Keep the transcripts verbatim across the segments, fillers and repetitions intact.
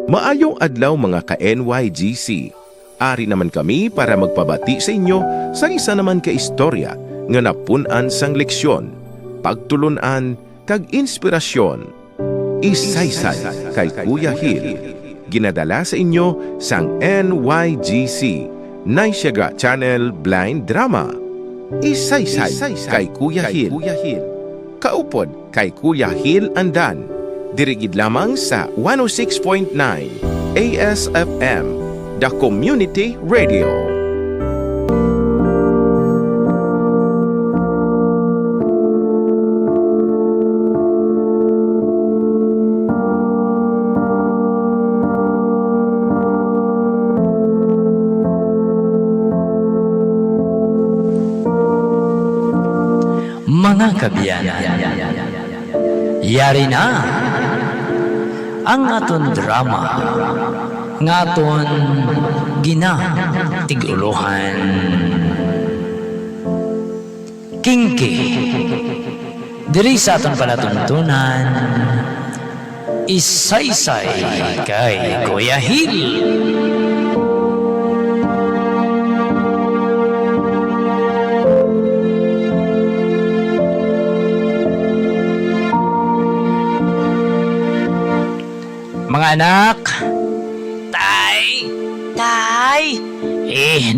Maayong adlaw, mga ka-N Y G C. Ari naman kami para magpabati sa inyo sang isa naman ka istorya nga napun-an sang leksyon, pagtulon-an, kag inspirasyon. Isaysay kay Kuya Hil. Ginadala sa inyo sang N Y G C, Naysyaga Channel Blind Drama. Isaysay kay Kuya Hil. Kaupod kay Kuya Hil Andan. Diri gid lamang sa one oh six point nine A S F M, The Community Radio. Mga kabiyanan, yari na ang aton drama nga aton ginatig-ulohan, Kinky. Diri sa aton palatuntunan, Isaysay kay Kuya Hil. Mga anak. Tay! Tay! Eh,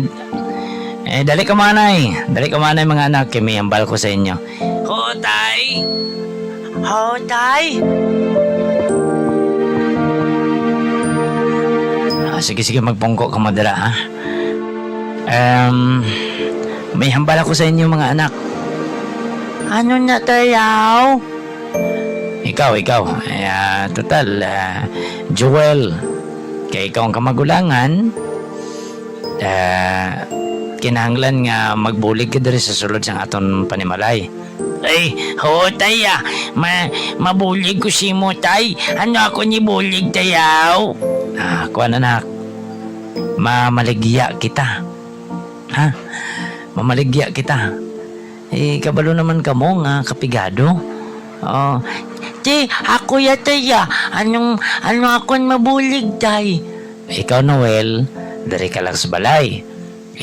eh, dali ka manay. Dali ka manay, mga anak, kay may hambal ko sa inyo. Ho, tay! Ho, tay! Ah, sige, sige, magpungko ka mo dira, ha? Em, may hambal ako sa inyo, mga anak. Ano na, tay, aw? Ikaw, ikaw. Eh, ah, total, ah, Joel, kay ikaw ang kamagulangan, ah, kinahanglan nga magbulig ka diri sa sulod sang aton panimalay. Ay, ho, tay, ah. Ma-, mabulig ko simo, tay. Ano ako ni bulig, tay, aw? Ah, kuwan, anak. Mamaligya kita. Ha? Mamaligya kita. Eh, kabalo naman kamo nga kapigado. Oh, ti, ako ya, tay, ah. Anong, ano akon mabulig, tay? Ikaw, Noel, diri ka lang sa balay.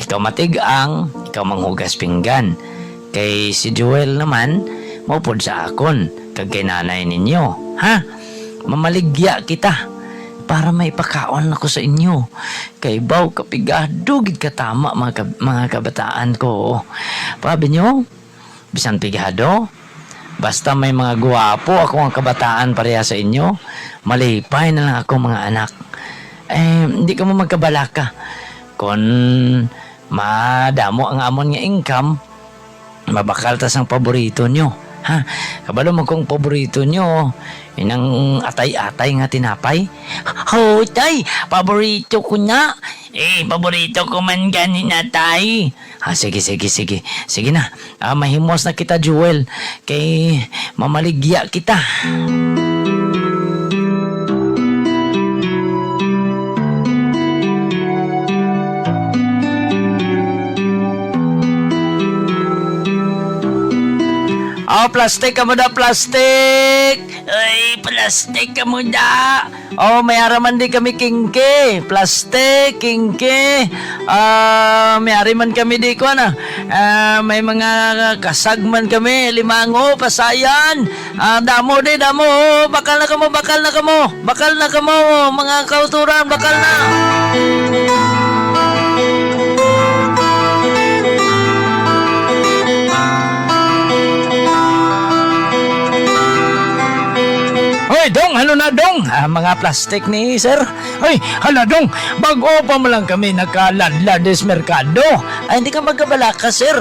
Ikaw matig-ang, ikaw manghugas pinggan. Kay si Joel naman, maupod sa akon, kag kay nanay ninyo. Ha? Mamaligya kita para may pakaon ako sa inyo. Kay baw kapigado gid katama, mga kab-, mga kabataan ko. Pabi nyo, bisan pigado, basta may mga guwapo ako nga kabataan pareha sa inyo, malipay na lang ako, mga anak. Eh, hindi ka mo magkabalaka. Kon madamo ang amon nga income, mabakal ta sang paborito nyo. Ha? Kabalo mo kung paborito nyo, inang atay-atay nga tinapay? Ho, tay! Paborito ko na! Eh, paborito ko man gani na, tay. Ah, sige, sige, sige. Sige na. Ah, mahimos na kita, Jewel. Kay mamaligya kita. Oh, plastic ka mo da, plastic! Ay, plastic ka mo da! Oh, may ara man di kami kingke, plastic, kingke. Ah, may ari man kami di ko na. Ah, may mga kasag man kami, limango, pasayan. Ah, damo di, damo. Oh, bakal na kamo, bakal na kamo. Bakal na kamo, mga kauturan, bakal na. Hoy, Dong, ano na, Dong? Ah, mga plastic ni sir. Hoy, hala, Dong, bag-o pa mo lang kami nakaladlad sa merkado. Ay, hindi ka magkabalaka, sir.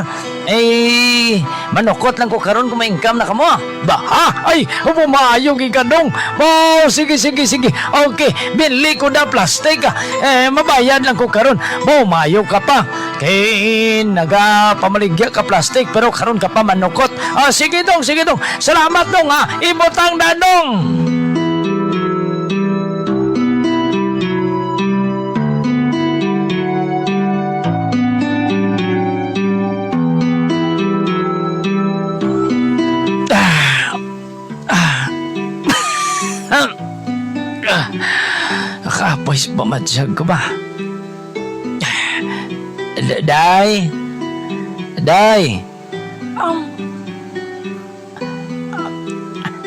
Eh, manukot lang ko karon kung may income na kamo. Ba, ha? Ay, bumayo gid ka, Dong. Ba, sige, sige, sige. Okay, binli ko na plastic. Eh, mabayad lang ko karon. Bumayo ka pa. Kay nagapamaligya ka plastic, pero karon ka pa manukot. Ah, sige, Dong, sige, Dong. Salamat, Dong, ha. Ibutang na, Dong. Ah. Ah. Ah. Ah. Pwes, pamatyag ko ba? D-, Day! Day! Um,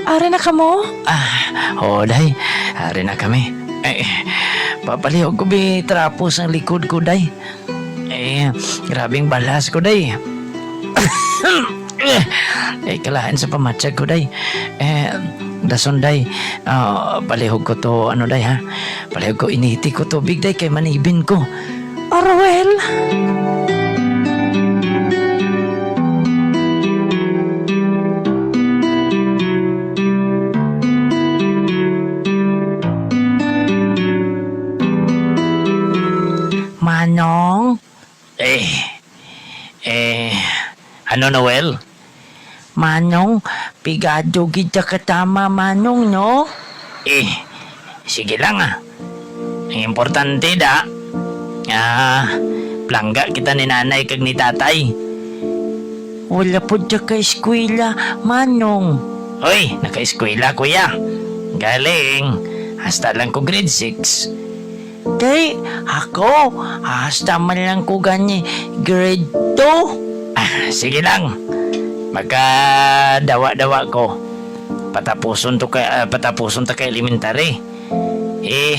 ari na kamo? Ah, oo, Day. Ari na kami. Eh, papalihog ko bi trapo sang likod ko, Day. Eh, grabing balas ko, Day. Eh, kalain sa pamatyag ko, Day. Eh, dason, Day, ah, palihog ko to, ano, Day, ha? Palihog ko, initi ko tubig, Day, kay manibin ko. Orwell! Manong? Eh, eh, ano, Noel? Manong, pigado gid ta katama, Manong, no? Eh, sige lang, ah. Ang importante, da, ah, plangga kita ni Nanay kag ni Tatay. Wala pud ta ka eskwela, Manong. Oy, naka-eskwela, kuya. Galing, hasta lang ko grade six. Kay ako, hasta man lang ko gani grade two. Ah, sige lang. Magkadawa-dawa ko. Patapuson to ka, ah, patapuson ta ka elementary. Eh,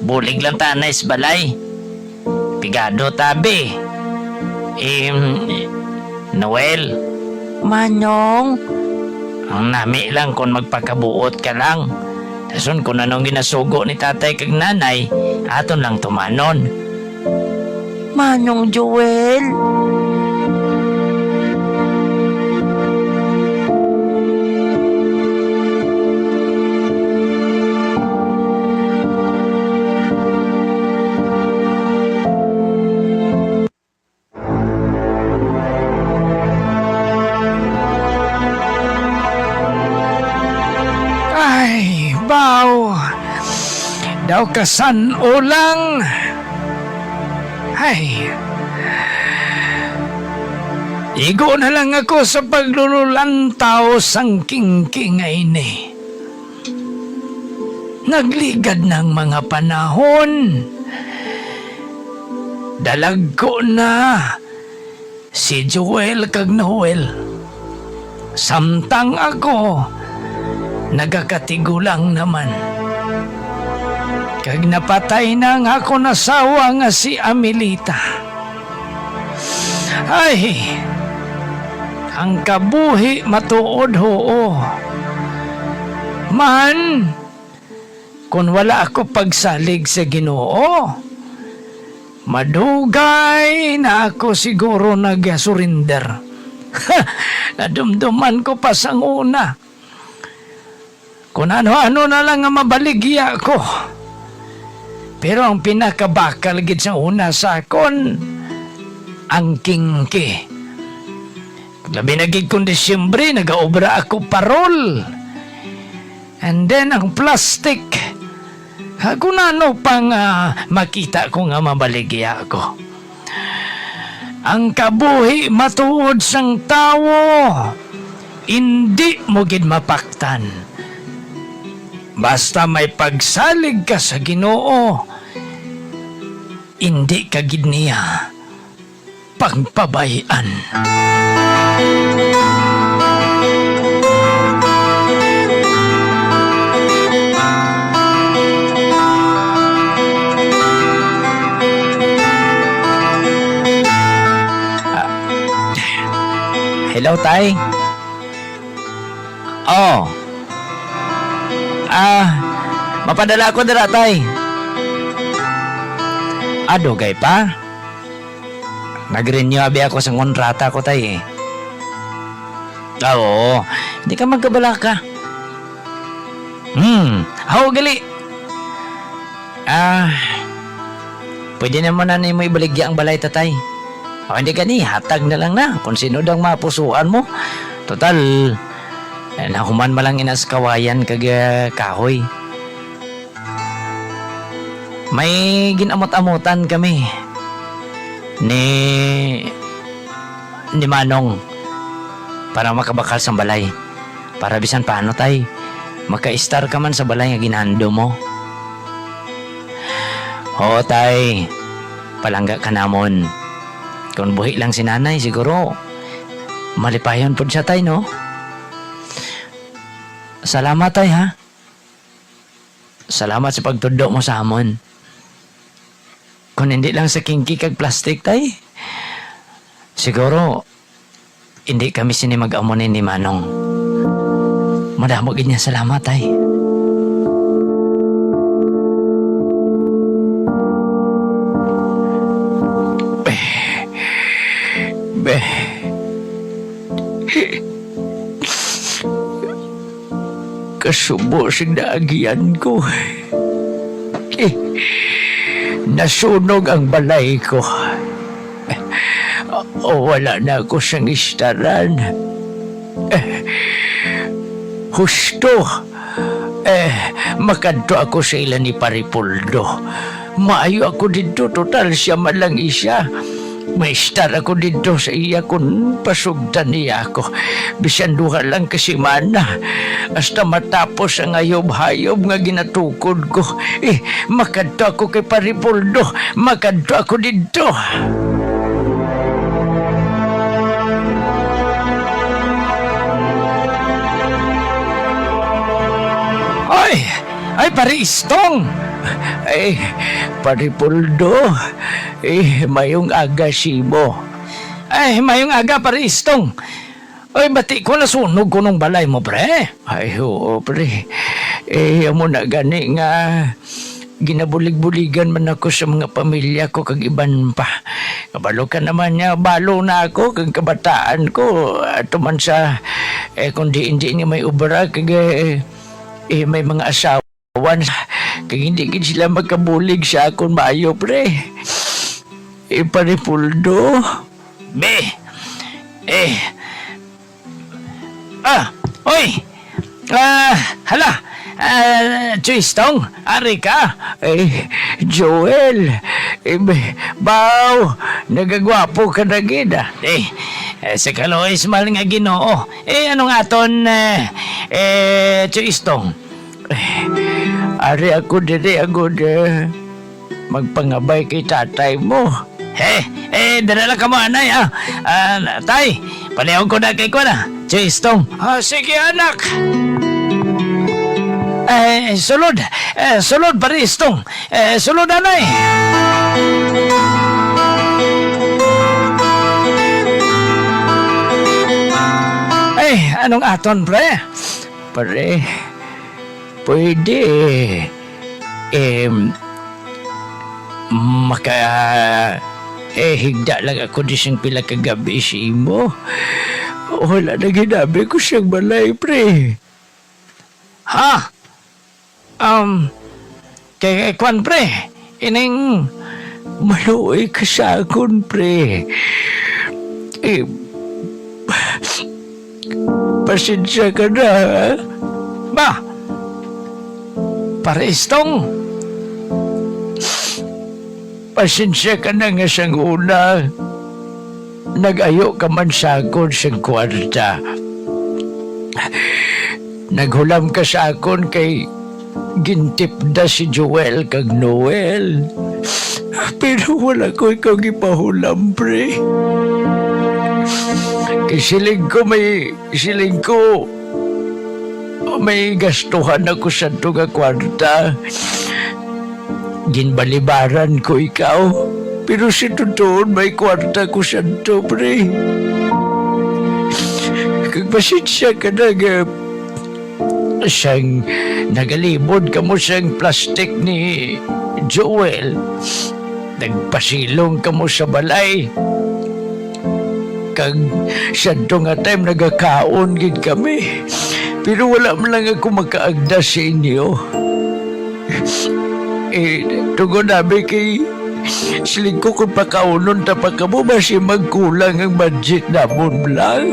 bulig lang ta anay sa balay. Pigado tabi. Em, Noel. Manong. Ang nami lang kung magpakabuot ka lang. Dason kung anong ginasugo ni tatay kag nanay, aton lang tumanon. Manong Joel. Ay, baw. Daw kasan-o lang. Ay. Igo na lang ako sa paglululantaw sang kingking nga ini. Nagligad na ang mga panahon. Dalagko na si Joel kag Noel. Samtang ako, nagakatigulang naman. Kag napatay na ang akon asawa nga si Amelita. Ay, ang kabuhi matuod, huo. Man, kon wala ako pagsalig sa Ginoo, madugay na ako siguro nag-surrender. Nadumduman ko pa sang una. Kun ano-ano na lang nga mabaligya ko. Pero ang pinakabakal gid sa una sa akon, ang kingki. Labi na gid kung Disyembre, nagaobra ako parol. And then, ang plastic. Ha, kun ano pang, ah, makita ko nga mabaligya ko. Ang kabuhi matuod sang tawo, indi mo gid mapaktan. Basta may pagsalig ka sa Ginoo, indi ka gid niya pagpabay-an. Ah, hello, Tay. Oh. Ah, mapadala ako dira, Tay. Ah, dugay pa? Nag-renew abi ako sa kontrata ko, Tay, eh. Ah, oo. Di ka magkabalaka. Hmm. Aw, gali. Ah, pwede naman na nimo ibaligya ang balay, tatay. O, hindi gani, hatag na lang na kung sino daw ang mapusuan mo. Total, eh, nahuman man lang ina sa kawayan kag, ah, kahoy. May ginamot-amutan kami ni, ni Manong para makabakal sang balay. Para bisan paano, tay, makaistar ka man sa balay nga ginhandom mo. Oo, tay. Palangga ka namon. Kung buhi lang si nanay, siguro malipayon pud siya, tay, no? Salamat, tay, ha? Salamat sa pagtudlo mo sa amon. Kung hindi lang sa kingki kag plastic, tay, siguro hindi kami sini mag-amo ni, ni Manong. Madamo gid nga salamat, tay. Be. Be. Kasubo sing naagian ko. Eh, nasunog ang balay ko. O, wala na ako sang istaran. Eh, husto. Eh, makadto ako sa ila ni Pare Poldo. Maayo ako didto, total siya man lang isa. Maistar ako didto sa iya kon pasugtan niya ako. Bisan duha lang ka semana, hasta matapos ang hayop-hayop nga ginatukod ko. Eh, makadto ako kay Pare Poldo. Makadto ako didto. Ay! Ay, Pare Istong! Ay, Pare Poldo. Eh, mayong aga sa imo. Ay, mayong aga, Pare Istong. Ay, bati ko nasunog kuno ang balay mo, pre. Ay, oo, pre. Eh, amo na gani nga ginabulig-buligan man ako sa mga pamilya ko kag iban pa. Kabalo ka naman nga, balo na ako kag kabataan ko. Ato man sa, eh, kung diin-diin nga may obra, kag, eh, eh, may mga asawa. Wan, kag hindi gid sila makabulig sa akon maayo, pre. Eh, Pare Poldo. Be. Eh. Ah, oy. Ah, hala. Ah, Tristan, ari ka? Eh, Joel. Eh, be, baw, nagagwapo ka na gid, ah. Eh, eh, sa kaluoy sa mahal nga Ginoo. Eh, anong aton, eh, eh, Tristan? Eh, ari ako diri agod, eh, magpangabay kay tatay mo. Eh, eh, dira lang kamo, anay, ah. Ah, tay, palihog ko na kay kuwan, ah. Tristan. Ah, sige, anak. Eh, sulod. Eh, sulod, Pare Istong. Eh, sulod, anay. Eh, anong aton, pre? Pare, pwede, em, maka, eh, higda lang ako di sing pila ka gabi sa imo. Wala na ginabi ko siyang balay, pre. Ha? Um, kay, kay kwan, pre, ining maluoy ka sa akon, pre. Eh, pasensya ka na, ha? Ba? Pare Istong? Pasensya ka na nga sang una, nag-ayo ka man sa akon sing kwarta. Naghulam ka sa akon kay gintipda si Joel kag Noel. Pero wala ko ikaw gipahulam, pre. Kay siling ko may Siling ko, may gastuhan ako sadto nga kwarta. Ginbalibaran ko ikaw, pero sa totoo, may kwarta ko sadto, pre. Kag pasensya ka na nga sang nagalimod kamo sang plastic ni Joel. Nagpasilong kamo sa balay. Kag sadto nga time nagakaon gid kami. Pero wala man lang ako makaagda sa inyo. Eh, tungod abi kay siling ko kung pakaunon ta pa kamo, basi magkulang ang budget namon lang.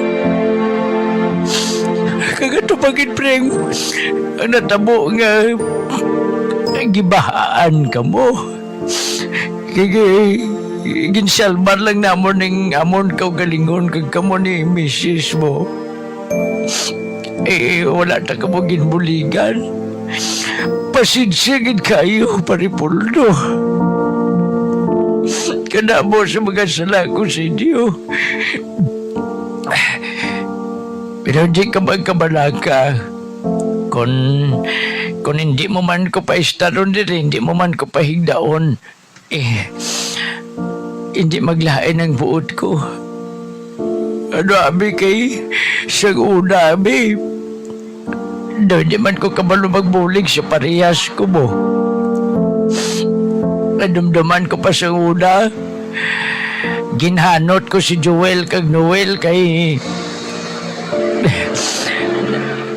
Kag ato pa gid, pre, ang natabo nga gibahaan kamo. Kay gi-, ginsalbar lang namon ning amon kaugalingon kag kamo ni misis mo. Eh, wala ta kamo ginbuligan. Pasensya gid kayo, Pare Poldo. kanamo sa mga sala ko sa inyo. Pero hindi ka magkabalaka. Kung, kung hindi mo man ko paistaron diri, hindi mo man ko pahigdaon, eh, hindi maglain ang buot ko. Ano, abi, kay sang una, abi, daw di man ko kabalo magbulig sa parehas ko mo. Nadumduman ko pa sang una, ginhanot ko si Joel kag Noel kay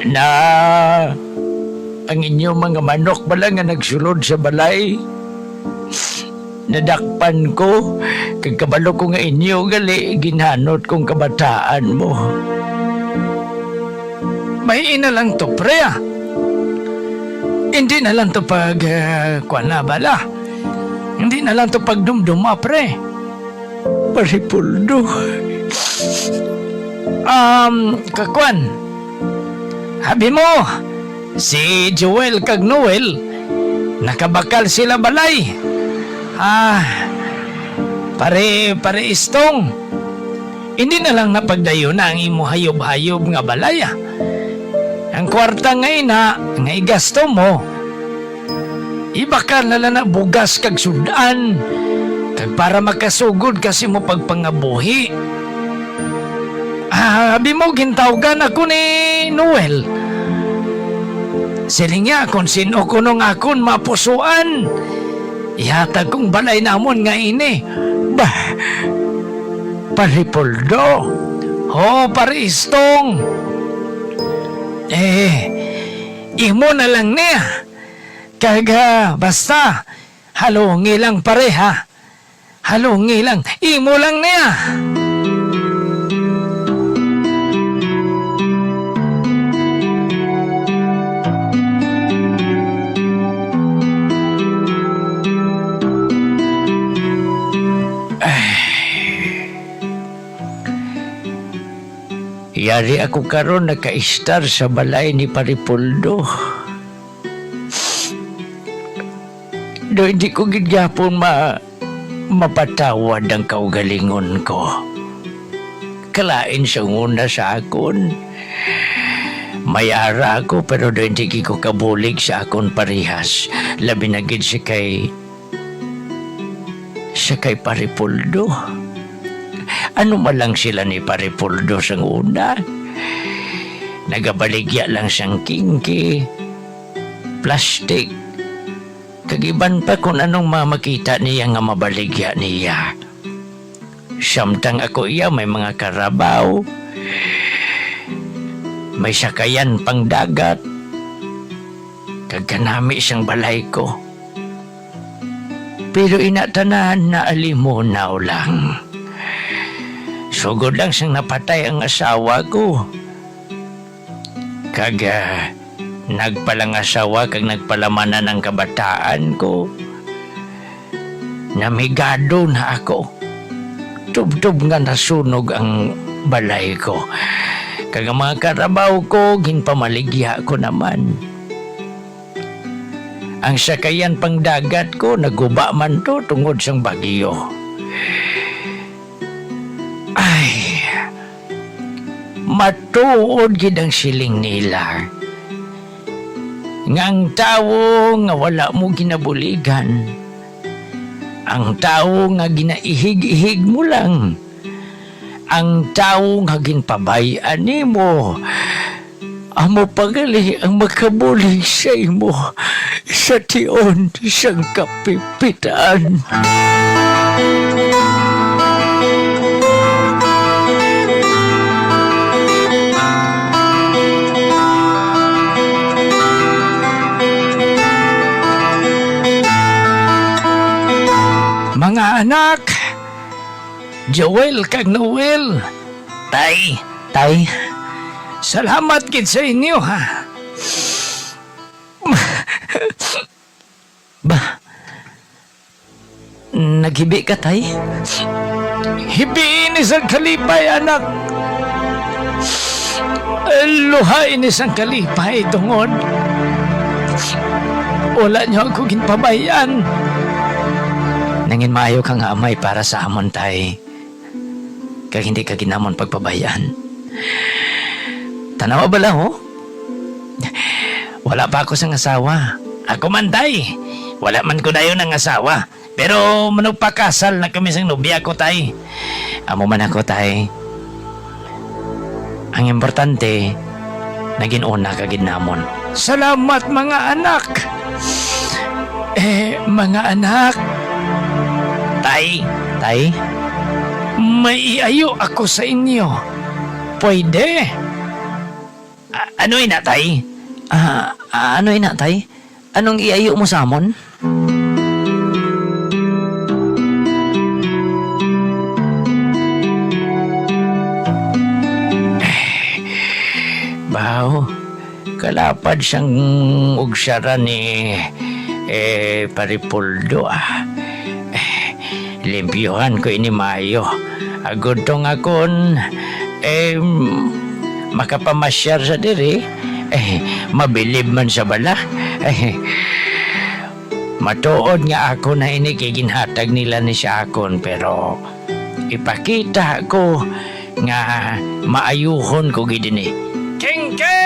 na ang inyo mga manok bala nga nagsulod sa balay. Nadakpan ko, kag kabalo ko nga inyo gali ginhanot kong kabataan mo. May ina lang to, pre, ah. Hindi na lang to pag, ah, kuwan na bala. Hindi na lang to pagdumduma, pre. Paripuldo. Um, kakwan. Abi mo, si Joel kag Noel, nakabakal sila balay. Ah, pare, pare Istong, hindi na lang napagdayuna ang imo hayop-hayop nga balay, ah. Ang kwarta nga ina nga igasto mo, ibakal na lang na bugas kag sud-an, kag para makasugod ka sa imo pagpangabuhi. Ah, abi mo, gintawgan ako ni Noel. Siling niya, kung sin-o kuno nga akon mapusuan, ihatag kong balay namon nga ini. Bah, Pare Poldo. Oh, Pare Istong. Eh, imo na lang niya. Kag, ah, basta, halungi lang, pare, ha? Halungi lang. Imo lang niya. Ay. Yari ako karon nakaistar sa balay ni Pare Poldo. Do, hindi ko gid gyapon ma-, mapatawad ang kaugalingon ko. Kalain sa una sa akon. May ara ako, pero do, hindi gid ko kabulig sa akon parehas. Labi na gid si kay, si kay Pare Poldo. Ano man lang sila ni Pare Poldo sang una? Nagabaligya lang sang kingki, plastik, kag iban pa kun anong mga makita niya nga mabaligya niya. Samtang ako iya may mga karabaw, may sakayan pang dagat, kag kanami sang balay ko. Pero ina tanan naalimunaw lang. Sugod lang sang napatay ang asawa ko, kag, ah, nagpalangasawa kag nagpalamanan ang kabataan ko, namigado na ako. Tubtob nga nasunog ang balay ko, kag ang mga karabaw ko ginpamaligya ko naman. Ang sakayan pang dagat ko naguba man to tungod sang bagyo. Ay, matuod gid ang siling nila nga ang tawo nga wala mo ginabuligan, ang tawo nga ginaihig-ihig mo lang, ang tawo nga ginpabay-an nimo, amo pa gali ang makabulig sa imo sa tion sang kapipitan. Mga anak, Joel kag Noel. Tay, tay, salamat gid sa inyo, ha. Ba, naghibi ka, tay? Hibi ini sang kalipay, anak. Luha ini sang kalipay, tungod wala niyo ako ginpabay-an. Nangin maayo ka nga amay para sa amon, tay, kag hindi ka gid namon pagpabay-an. Tanawa bala, oh. Wala pa ako sang asawa. Ako man, tay, wala man ko dayon ang asawa. Pero manugpakasal na kami sang nobya ko, tay. Amo man ako, tay. Ang importante, naging una ka gid namon. Salamat, mga anak. Eh, mga anak. Tay, tay, may iayo ako sa inyo. Pwede? A-, ano ina, tay? Ah, ah, ano ina, tay? Anong iayo mo sa amon? Baw, kalapad sang ugsara ni, eh, Pare Poldo, ah. Eh, limpyuhan ko ini maayo. Agod tong akon, eh, makapamasyar sa diri, eh, mabilib man sa bala. Eh, matuod nga ako na ini kay ginhatag nila ni sa akon, pero ipakita ko nga maayuhon ko gid ini. Kingke!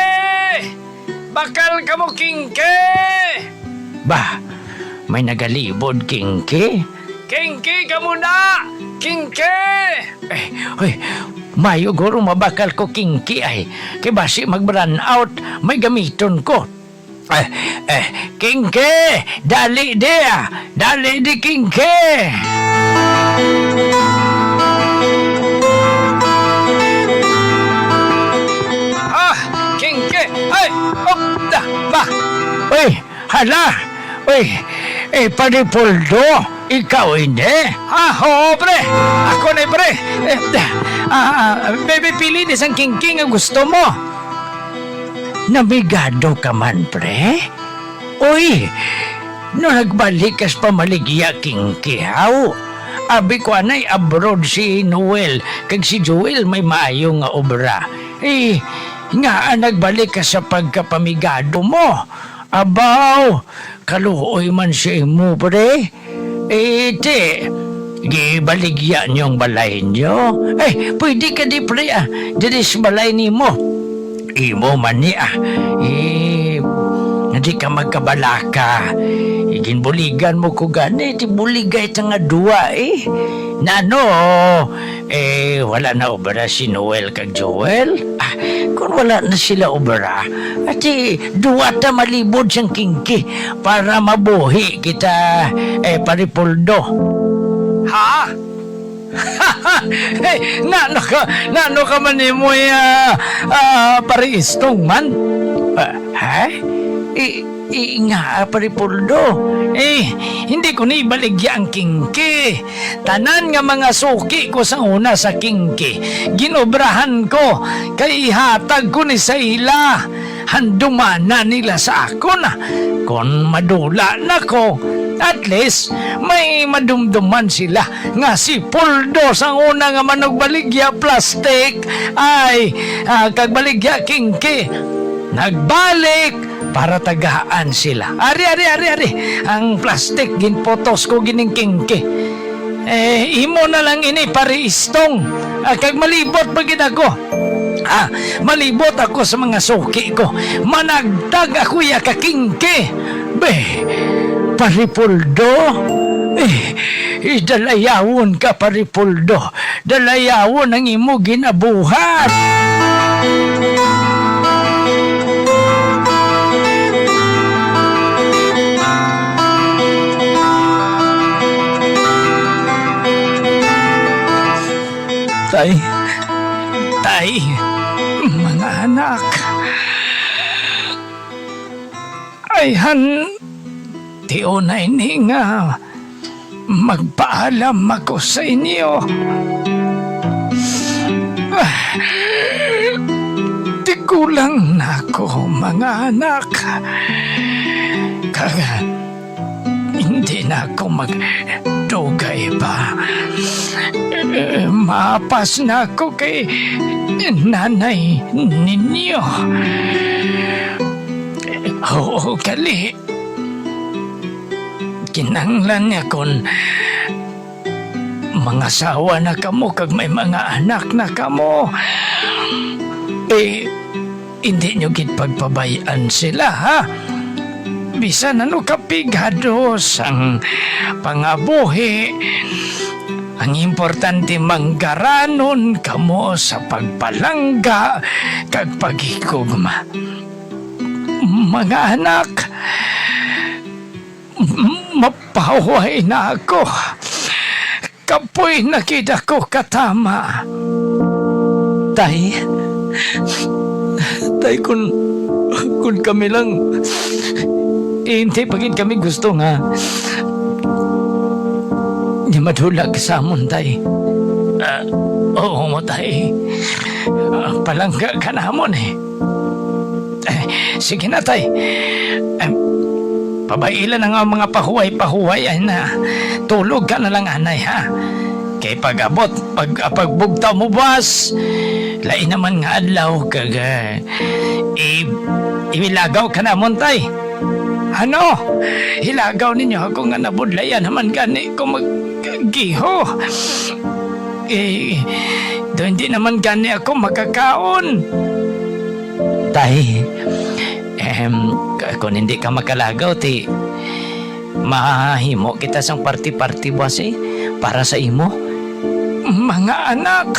Bakal kamo, Kingke! Bah, may nagalibod, Kingke. Kingke kamo na! Kingke! Eh, hoy, mayo guro mabakal ko, Kingke, ay. Kay basi mag-brownout, may gamiton ko. Eh, eh, Kingke, dali di, ah. Dali di, Kingke. Ah, Kingke. Ay, op, da, ba. Uy, hala. Uy, eh, Pare Poldo, ikaw ini? Ah, oo, pre. Ako ni, pre. Eh, ah, ah, baby, pili ni sang Kingke nga gusto mo. Namigado ka man, pre? Uy, no nagbalik ka sa pamaligya, Kingke, haw? Abi ko anay abroad si Noel, kag si Joel may maayo nga obra. Eh, ngaa nagbalik ka sa pagkapamigado mo? Abaw, kaluoy man sa imo, pre. Eh, ti, gibaligya niyo ang balay niyo? Eh, pwede ka di, pre, ah. Diri sa balay nimo. Imo man ni, ah. Eh, di ka magkabalaka. Eh, ginbuligan mo ko gani, ti buligay ta nga duwa, eh. Nano, eh, wala na obra si Noel kag Joel? Ah, kung wala na sila obra, ati duwa ta malibod sang Kingke para mabuhi kita, eh, Pare Poldo. Ha? Eh, nano ka, nano ka man nimo, eh, ah, ah, Pare Istong man? Ah, ha? I-, i-, nga, Pare Poldo. Eh, hindi ko ni ibaligya ang Kingke. Tanan nga mga suki ko sa una sa Kingke, ginobrahan ko, kay ihatag ko ni sa ila. Handumana nila sa akon, ah. Kon madula na ko, at least may madumduman sila nga si Poldo sang una nga manugbaligya plastic ay, ah, kag baligya Kingke nagbalik para tagaan sila. Ari, ari, ari, ari. Ang plastic ginputos ko gining Kingke. Eh, imo na lang ini, Pare Istong. Ah, kag malibot pa gid ako. Ah, malibot ako sa mga suki ko. Managtag ako ya ka Kingke. Be, Pare Poldo. Eh, eh, dalayawon ka, Pare Poldo. Dalayawon ang imo ginabuhat. Tay, tay, mga anak. Ayhan, ti unay ni nga magpaalam ako sa inyo. Tigulang na ako, mga anak. Kag hindi na ako magdugay pa. Eh, maapas na ako kay nanay ninyo. Oo, gali. Kinahanglan niya kon Mangasawa na kamo kag may mga anak na kamo. Eh, hindi nyo gid pagpabay-an sila, ha? Bisan ano ka pighados ang pangabuhi, ang importante manggaranon kamo sa pagpalangga kag paghigugma. Mga anak, m-, mapahuway na ako. Kapoy na gid ako katama. Tay, tay, kun, kun kami lang, eh, hindi pa gid kami gusto nga, nga madula ka sa amon, tay. Ah, oo mo, tay. Ah, palangga ka namon, eh. Eh, sige na, tay. Em, pabaila na nga ang mga pahuway-pahuway ay na. Tulog ka na lang, anay, ha? Kay pag-abot, pag, pagbugtaw mo buwas, lain naman nga adlaw, kag, eh, i-, ilagaw ka namon, tay. Ano? Ilagaw ninyo ako nga nabudlayan naman gani ko maggiho. Eh, do hindi naman gani ako makakaon. Tay, em, k-, kung hindi ka makalagaw, ti, mahimo kita sang party-party buwas, eh, para sa imo. Mga anak.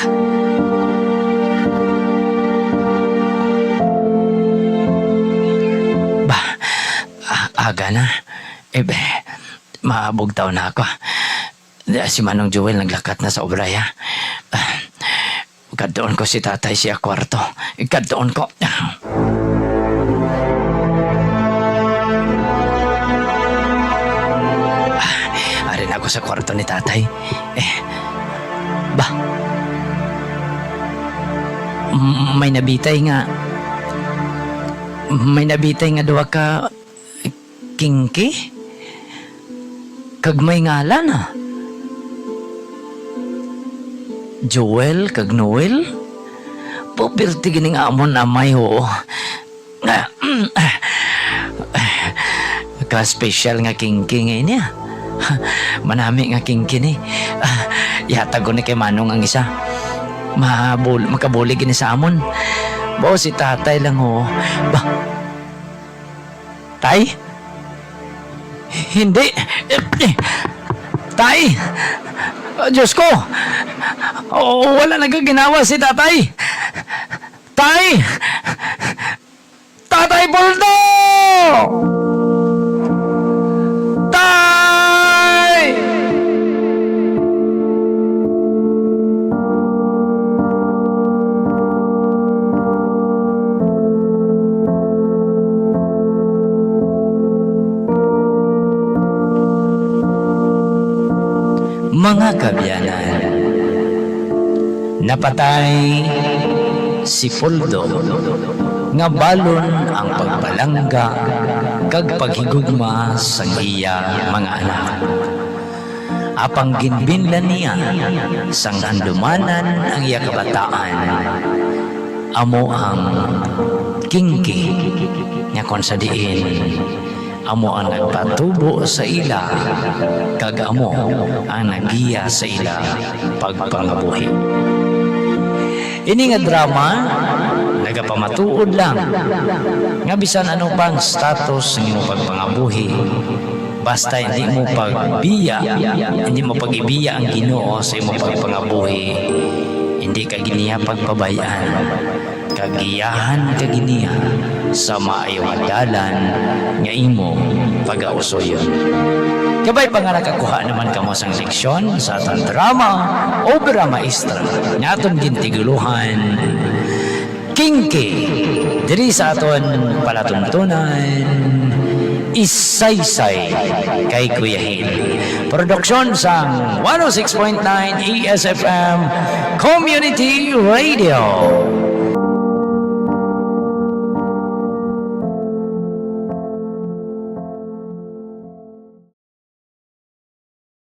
Bah, a-, aga na. Eh, be, mabugtaw na ako. Ah, si Manong Joel naglakat na sa obra, ya. Ah, kadtuon ko si tatay siya kwarto. Kadtuon ko. Ah, ari na ako sa kwarto ni tatay. Eh, ba? M-, may nabitay nga, may nabitay nga duha ka Kinky? Kag may ngalan, ah. Joel kag Noel? Pupilti gini nga amon amay, oo. Ka-special nga kinky nga ini, ah. Manami nga kinky ni. Ah, ihatag ko ni kay Manong ang isa. Mabul-, makabulig gini sa amon. Bao si tatay lang, oo. Ba, Tay? Hindi. Tay! Ah, Diyos ko! Oh, wala nagaginawa si tatay! Tay! Tatay Poldo! Tay! Mga kaabyanan, napatay si Poldo nga balon ang pagpalangga kag paghigugma sang iya mga anak. Apang ginbinlan niya sang handumanan ang iya kabataan, amo ang Kinky, nga kon sa diin amo ang nagpatubo sa ila kag amo ang naggiya sa ila pagpangabuhi. Ini nga drama nagapamatuod lang nga bisan ano pa ang status sa imong pagpangabuhi, basta hindi mo pagbiya, hindi mo pag-ibiya ang Ginoo sa imong pagpangabuhi, hindi ka gid niya pagpabay-an, kag giyahan ka gid niya sa maayo nga dalan nga imo pagausoyon. Kabay pa nga nakakuha naman kamo sang leksyon sa aton drama, obra maestra, nga aton gintigulohan, Kinky, diri sa aton palatuntunan, Isaysay kay Kuya Hil. Produksyon sang one oh six point nine E S F M Community Radio.